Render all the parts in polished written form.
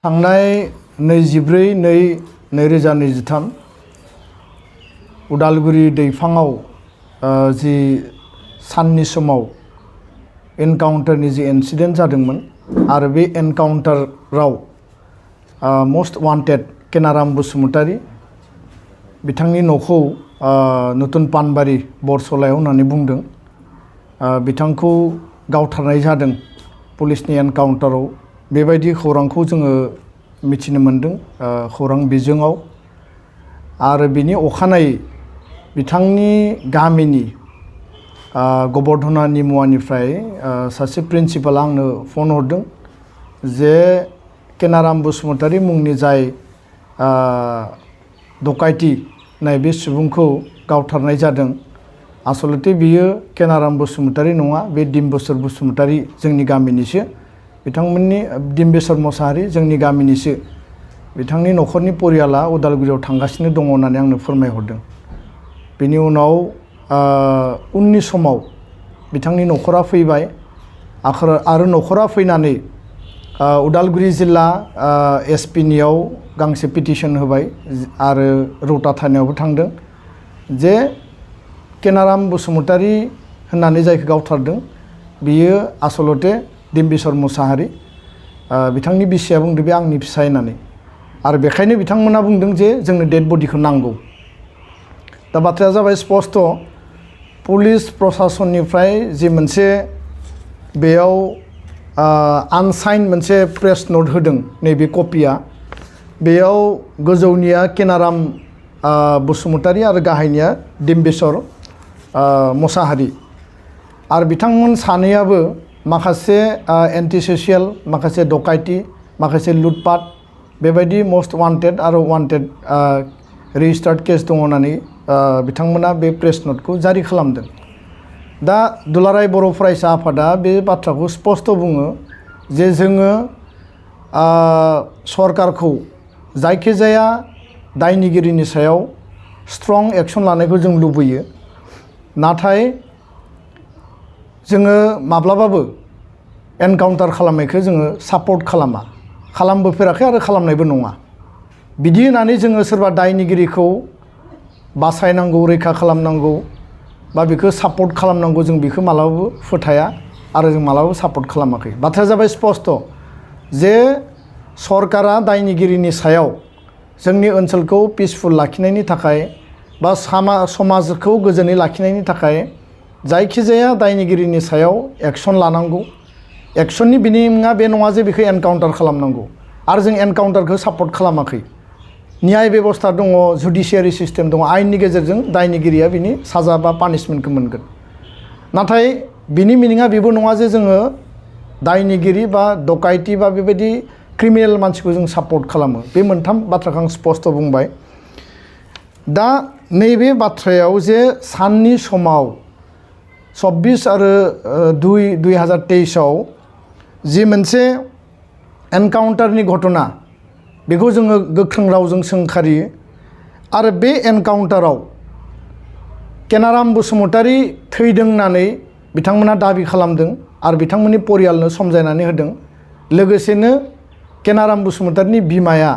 थांनाय 24/2/2023 उदालगुरि दैफाङाव जि साननि समाव एनकाउन्टारनि जि इन्सिडेन्ट जादोंमोन आरो बे एनकाउन्टाराव मोस्ट वान्टेड केनाराम बसुमतारी बिथांनि न'खौ नतुन पानबारि बरसलायाव होननानै बुंदों। बिथांखौ गावथारनाय जादों पुलिसनि एनकाउन्टाराव बेबायदि खौरांखौ जोङो मिथिनो मोनदों खौरां बिजोङाव। आरो बिनि अखानायै बिथांनि गामिनि गबर्धना निमुवानिफ्राय सासे प्रिन्सिपाला आंनो फन हरदों जे केनाराम बसुमतारी मुंनि जाय डकाइति बे सुबुंखौ गावथारनाय जादों आसलते बियो केनाराम बसुमतारी नङा, बे डिम्बेश्वर बसुमतारी जोंनि गामिनिसो, बिथांमोननि डिम्बेश्वर मोसाहारि जोंनि गामिनिसो, बिथांनि न'खरनि परियाला उदालगुरियाव थांगासिनो दङ होननानै आंनो फोरमायहरदों। बेनि उनाव उननि समाव बिथांनि न'खरा फैबाय आरो न'खरा फैनानै उदालगुरि जिल्ला एसपिनियाव गांसे पिटिशन होबाय आरो रौता थानायावबो थांदों जे केनाराम बसुमतारी होननानै जायखौ गावथारदों बियो आसलते डिम्बेश्वर मोसाहारि। बिथांनि बिसिया बुंदों बे आंनि फिसाय होननानै, आरो बेखायनो बिथांमोना बुंदों जे जोंनो डेड बडिखौ नांगौ। दा बाथ्राया जाबाय स्पष्ट, पुलिस प्रशासननिफ्राय जि मोनसे बेयाव आनसाइन मोनसे प्रेस नोट होदों, नैबे कपिया, बेयाव गोजौनिया केनाराम बसुमतारी आरो गाहायनिया डिम्बेश्वर मोसाहारि। आरो बिथांमोन सानैयाबो माखासे एन्टि ससियेल, माखासे डकाइति, माखासे लुटपाट बेबायदि मोस्ट वान्टेड आरो वान्टेड रेजिस्टार्ड केस दङ होननानै बिथांमोना बे प्रेस नटखौ जारि खालामदों। दा दुलाराय बर' फरायसा आफादा बे बाथ्राखौ स्पष्ट बुङो जे जोङो सरकारखौ जायखिजाया दायनिगिरिनि सायाव स्ट्रं एक्सन लानायखौ जों लुबैयो, नाथाय जोङो माब्लाबाबो एनकाउन्टार खालामनायखौ जोङो सापर्ट खालामबोफेराखै आरो खालामनायबो नङा। बिदि होननानै जोङो सोरबा दायनिगिरिखौ बासायनांगौ, रैखा खालामनांगौ बा बेखौ सापर्ट खालामनांगौ, जों बेखौ मालाबाबो फोथाया आरो जों मालाबाबो सापर्ट खालामाखै। बाथ्राया जाबाय स्पष्ट जे सरकारा दायनिगिरिनि सायाव जोंनि ओनसोलखौ पिसफुल लाखिनायनि थाखाय बा समाजखौ गोजोनै लाखिनायनि थाखाय जायखिजाया दायनिगिरिनि सायाव एक्सन लानांगौ। एक्सननि बिनिङा बे नङा जे बेखौ एनकाउन्टार खालामनांगौ, आरो जों एनकाउन्टारखौ सापर्ट खालामाखै। न्याय बेबस्था दङ, जुडिसियारि सिस्टेम दङ, आयेननि गेजेरजों दायनिगिरिया बिनि साजा बा पानिशमेन्टखौ मोनगोन। नाथाय बिनि मिनिङा बेबो नङा जे जोङो दायनिगिरि बा डकाइति बा बेबायदि क्रिमिनेल मानसिखौ जों सापर्ट खालामो। बे मोनथाम बाथ्राखौ आं स्पष्ट बुंबाय। दा नैबे बाथ्रायाव जे साननि समाव 24 आरो 2/2023 जि मोनसे एनकाउन्टारनि घटना, बेखौ जोङो गोख्रों रावजों सोंखारियो। आरो बे एनकाउन्टाराव केनाराम बसुमतारी थैदों होननानै बिथांमोना दाबि खालामदों आरो बिथांमोननि परियालनो समजायनानै होदों। लोगोसेनो केनाराम बसुमतारीनि बिमाया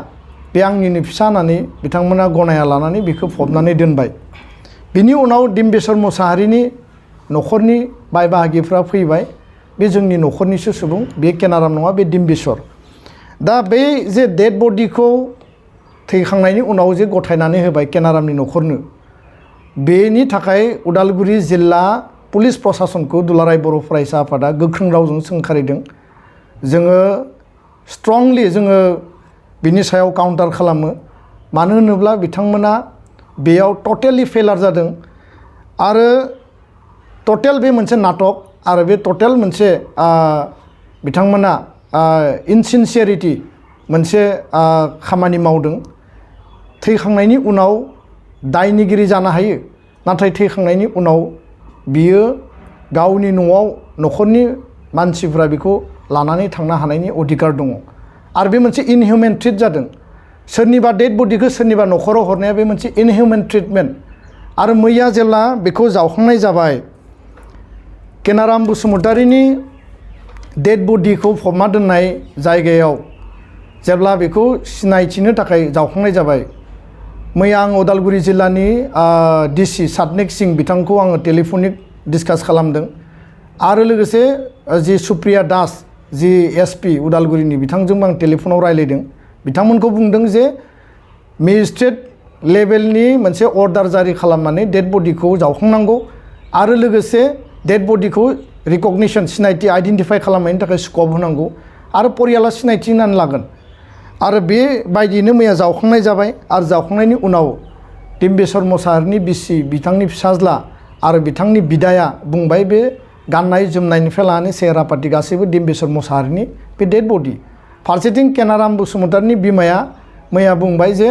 बे आंनिनो फिसा होननानै बिथांमोना गनाया लानानै बेखौ फबनानै दोनबाय। बिनि उनाव डिम्बेश्वर मोसाहारिनि न'खरनि बाय बाहागिफ्रा फैबाय, बे जोंनि न'खरनिसो सुबुं, बे केनाराम नङा, बे डिम्बेश्वर। दा बे जे डेड बडिखौ थैखांनायनि उनाव जे गथायनानै होबाय केनारामनि न'खरनो, बेनि थाखाय उदालगुरि जिल्ला पुलिस प्रशासनखौ दुलाराय बर' फरायसा आफादा गोख्रों रावजों सोंखारिदों। जोङो स्ट्रंलि जोङो बिनि सायाव काउन्टार खालामो। मानो होनोब्ला बिथांमोना बेयाव टटेलि फेलार जादों आरो टटेल बे मोनसे नाटक, आरो बे टटेल मोनसे बिथांमोना इनसिनसियारिटि मोनसे खामानि मावदों। थैखांनायनि उनाव दायनिगिरि जानो हायो, नाथाय थैखांनायनि उनाव बियो गावनि न'आव न'खरनि मानसिफ्रा बेखौ लानानै थांनो हानायनि अधिकार दङ। आरो बे मोनसे इनहिउमेन ट्रिट जादों। सोरनिबा डेड बडिखौ सोरनिबा न'खराव हरनाया बे मोनसे इनहिउमेन ट्रिटमेन्ट। आरो मैया जेब्ला बेखौ जावखांनाय जाबाय, केनाराम बसुमतारीनि डेड बडिखौ फबना दोननाय जायगायाव जेब्ला बेखौ सिनायथिनो थाखाय जावखांनाय जाबाय मैया आं उदालगुरि जिल्लानि डिसि सातनेक सिं बिथांखौ आङो टेलिफनिक डिसकास खालामदों आरो लोगोसे जि सुप्रिया दास जि एसपि उदालगुरिनि बिथांजोंबो आं टेलिफनाव रायलायदों बिथांमोनखौ बुंदों जे मेजिस्ट्रेट लेभेलनि मोनसे अर्डार जारि खालामनानै डेड बडिखौ जावखांनांगौ आरो लोगोसे डेड बडिखौ रिकगनिशन सिनायथि आइडेन्टिफाइ खालामनायनि थाखाय स्कप होनांगौ आरो परियाला सिनायथि होनानै लागोन आरो बेबायदियैनो मैया जावखांनाय जाबाय आरो जावखांनायनि उनाव डिम्बेश्वर मोसाहारिनि बिसि बिथांनि फिसाज्ला आरो बिथांनि बिदाया बुंबाय बे गाननाय जोमनायनिफ्राय लानानै सेहेरा पाति गासैबो डिम्बेश्वर मोसाहारिनि बे डेड बडि फारसेथिं केनाराम बसुमतारिनि बिमाया मैया बुंबाय जे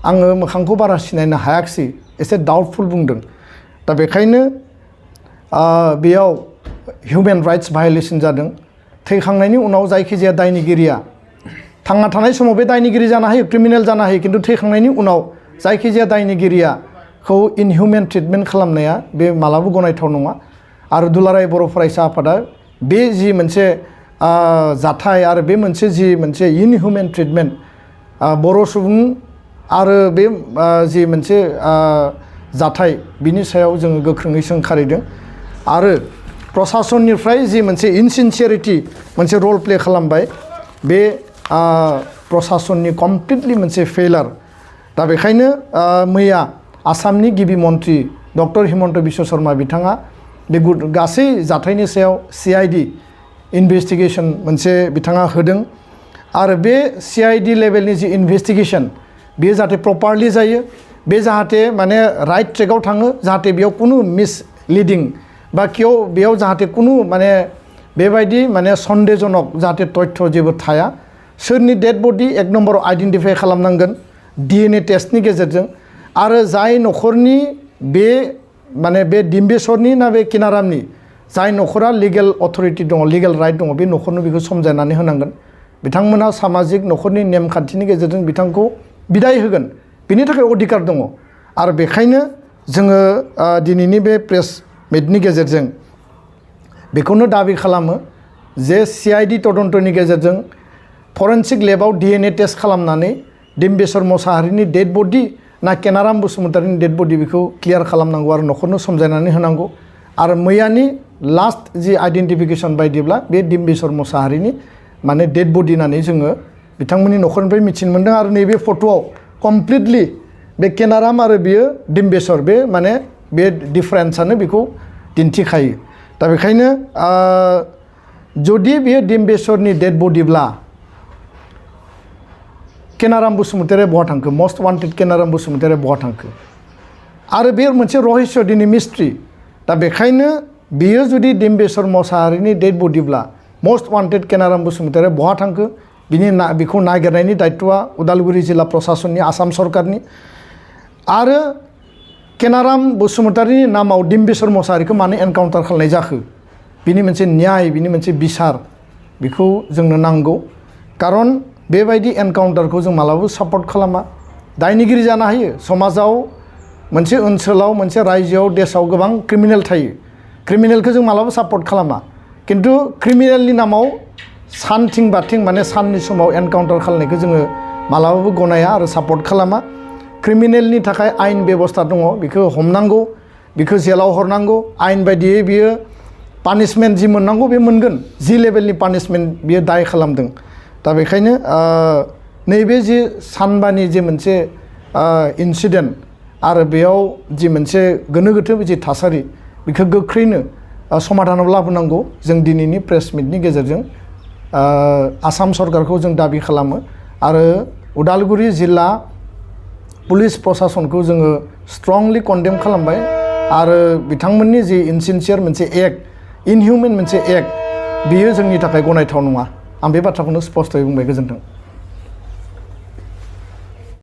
आङो मोखांखौ बारा सिनायनो हायाखिसै एसे डाउटफुल बुंदों दा बेखायनो बेयाव हिउमेन राइट्स भायलेसन जादों थैखांनायनि उनाव जायखिजाया दायनिगिरिया थांना थानाय समाव बे दायनिगिरि जानो हायो क्रिमिनेल जानो हायो किन्तु थैखांनायनि उनाव जायखिजाया दायनिगिरियाखौ इनहिउमेन ट्रिटमेन्ट खालामनाया बे मालाबा गनायथाव नङा आरो दुलाराय बर' फरायसा आफादा बे जि मोनसे जाथाय आरो बे मोनसे जि मोनसे इनहिउमेन ट्रिटमेन्ट बर' सुबुं आरो बे जि मोनसे जाथाय बिनि सायाव जोङो गोख्रोङै सोंखारिदों आरो प्रशासननिफ्राय जि मोनसे इनसिनसियारिटि मोनसे रल प्ले खालामबाय बे प्रशासननि कमप्लिटलि मोनसे फेलार दा बेखायनो मैया आसामनि गिबि मन्त्रि डक्टर हिमन्त बिश्व शर्मा बिथाङा बे गासै जाथायनि सायाव CID इनभेस्टिगेसन मोनसे बिथाङा होदों आरो बे CID लेभेलनि जि इनभेस्टिगेसन बेयो जाहाथे प्रपारलि जायो बे जाहाथे माने राइट ट्रेकआव थाङो जाहाथे बेयाव कुनु मिसलिडिं बा बेयाव जाहाथे कुनु माने बेबायदि माने सन्देहजनक जाहाथे तथ्य जेबो थाया सोरनि डेड बडि एक नम्बराव आइडेन्टिफाइ खालामनांगोन DNA टेस्टनि गेजेरजों आरो जाय न'खरनि बे माने बे डिम्बेश्वरनि ना बे केनारामनि जाय न'खरा लिगेल अथरिटि दङ लिगेल राइट दङ बे न'खरनो बेखौ समजायनानै होनांगोन बिथांमोना सामाजिक न'खरनि नेमखान्थिनि गेजेरजों बिथांखौ बिदाय होगोन बिनि थाखाय अधिकार दङ आरो बेखायनो जोङो दिनैनि बे प्रेस मिटनि गेजेरजों बेखौनो दाबि खालामो जे CID तदन्तनि गेजेरजों फरेन्सिक लेबाव DNA टेस्ट खालामनानै डिम्बेश्वर मोसाहारिनि डेड बडि ना केनाराम बसुमतारिनि डेड बडि बेखौ क्लियार खालामनांगौ आरो न'खरनो समजायनानै होनांगौ आरो मैयानि लास्ट जि आइडेन्टिफिकेसन बायदिब्ला बे डिम्बेश्वर मोसाहारिनि माने डेड बडि होननानै जोङो बिथांमोननि न'खरनिफ्राय मिथिनो मोन्दों आरो नैबे फट'आव कमप्लिटलि बे केनाराम आरो बियो डिम्बेश्वर बे माने बे डिफारेन्सआनो बेखौ दिन्थिखायो दा बेखायनो जुदि बेयो डिम्बेश्वरनि डेड बडिब्ला केनाराम बसुमतारिया बहा थांखो मस्ट वान्टेड केनाराम बसुमतारिया बहा थांखो आरो बे मोनसे रहस्य दिनै मिस्ट्रि दा बेखायनो बियो जुदि डिम्बेश्वर मोसाहारिनि डेड बडिब्ला मस्ट वान्टेड केनाराम बसुमतारिया बहा थांखो बेखौ नागिरनायनि दायित्वआ उदालगुरि जिल्ला प्रशासननि आसाम सरकारनि आरो केनाराम बसुमतारिनि नामाव डिम्बेश्वर मोसाहारिखौ मानो एनकाउन्टार खालामनाय जाखो बिनि मोनसे न्याय बिनि मोनसे बिसार बेखौ जोंनो नांगौ खारन बेबायदि एनकाउन्टारखौ जों मालाबाबो सापर्ट खालामा दायनिगिरि जानो हायो समाजाव मोनसे ओनसोलाव मोनसे रायजोआव देशआव गोबां क्रिमिनेल थायो क्रिमिनेलखौ जों मालाबाबो सापर्ट खालामा किन्तु क्रिमिनेलनि नामाव सानथिं बाथिं माने साननि समाव एनकाउन्टार खालामनायखौ जोङो मालाबाबो गनाया आरो सापर्ट खालामा क्रिमिनेलनि थाखाय आयेन बेबस्था दङ बेखौ हमनांगौ बेखौ जेलाव हरनांगौ आयेन बायदियै बियो पानिशमेन्ट जि मोननांगौ बे मोनगोन जि लेभेलनि पानिशमेन्ट बियो दाय खालामदों दा बेखायनो नैबे जि सानबानि जे मोनसे इन्सिडेन्ट आरो बेयाव जि मोनसे गोनो गोथो जि थासारि बेखौ गोख्रैनो समाधानाव लाबोनांगौ जों दिनैनि प्रेस मिटनि गेजेरजों आसाम सरकारखौ जों दाबि खालामो आरो उदालगुरि जिल्ला पुलिस प्रशासनखौ जोङो स्ट्रंलि कन्डेम खालामबाय आरो बिथांमोननि जि इनसिनसियार मोनसे एक्ट इनहिउमेन मोनसे एक्ट बियो जोंनि थाखाय गनायथाव नङा आं बे बाथ्राखौनो स्पष्टयै बुंबाय गोजोन्थों